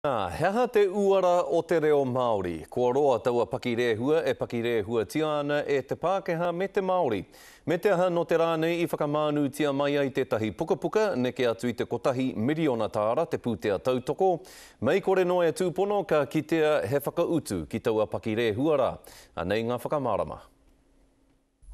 Ā, he aha te uara o te reo Māori? Kua roa taua pakirehua e pakirehuatia ana e te Pākehā me te Māori. Me te aha nō te rā nei i whakamānūtia mai ai tētahi pukapuka, neke atu i te kotahi miriona tāra te pūtea tautoko. Mei kore noa e tūpono ka kitea he whakautu ki taua pakirehua rā. Anei ngā whakamārama.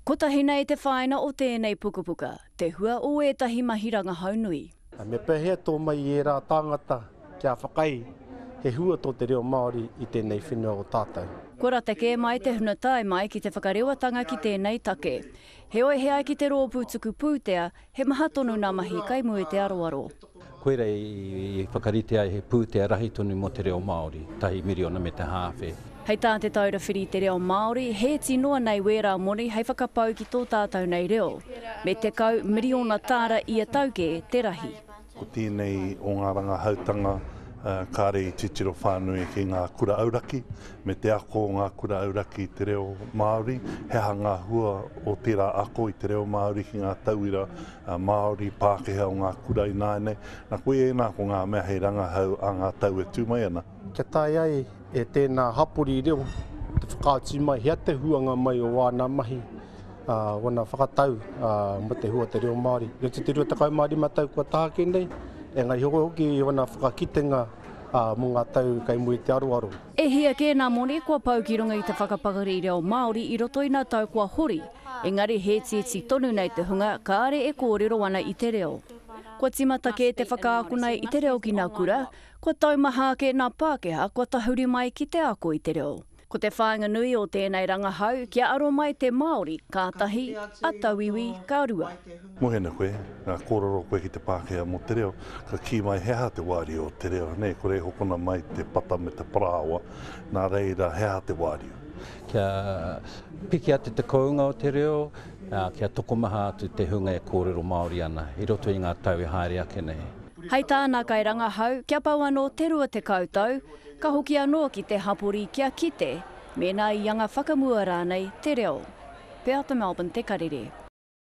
Kotahi nei te whāina o tēnei pukapuka, te hua o ētahi mahi rangahau nui. Me pēhea tō mai i ērā tāngata kia whakaae he hua tō te reo Māori i tēnei whenua o tātou? Kua rata kē mai te huna tae mai ki te whakarewatanga ki tēnei take. Heoi he ai ki te rōpū tuku pūtea, he maha tonu nā mahi kai mua i te aroaro. Koira i whakarite ai he pūtea rahi tonu mō te reo Māori, tahi miriona me te hāwhe. Hei tā Te Taura Whiri i te Reo Māori, he iti noa nei wērā moni hei whakapau ki tō tātou nei reo. Me 10 miriona tāra ia tau kē te rahi. Ko tēnei o ngā rangahautanga kāre i titiro whānui ki ngā kura auraki, me te ako o ngā kura auraki i te reo Māori, he aha ngā hua o tērā ako i te reo Māori ki ngā tauira Māori, Pākehā o ngā kura ināianei. Na, koia ēnā ko ngā mea hei rangahau a ngā tau e tū mai ana. Kia taea ai e tēnā hapori reo te whakaatu mai hea te huanga mai o āna mahi, wana whakatau mō te hua o te reo Māori. I roto i te 25 tau kua taha ake nei, engari hoki wana whakakitenga mō ngā tau kei mua i te aroaro. E hia kē nā moni kua pau ki runga i te whakapakari reo Māori i roto i nā tau kua hori, engari he itiiti tonu nei te hunga kāre e kōrero ana i te reo. Kua tīmata kē te whakaakona i te reo ki nā kura, kua taumaha ake nā Pākehā kua tahuri mai ki te ako i te reo. Ko te whāinga nui o tēnei rangahau kia aro mai te Māori, ka tahi, a tauiwi, ka rua. Mohena koe, ka kōrero koe ki te Pākehā mō te reo, ka kī mai he aha te wāriu o te reo, nē, kore e hokona mai te pata me te parāoa, nā reira he aha te wāriu? Kia piki atu te kounga o te reo, ā, kia tokomaha atu te hunga e kōrero Māori ana i roto i ngā tau e haere ake nei. Hei tā nā kairangahau, kia pau anō te 20 tau, Ka hoki anō ki te hapori kia kite mēnā i anga whakamua rānei te reo. Beata Melbourne Te Karere.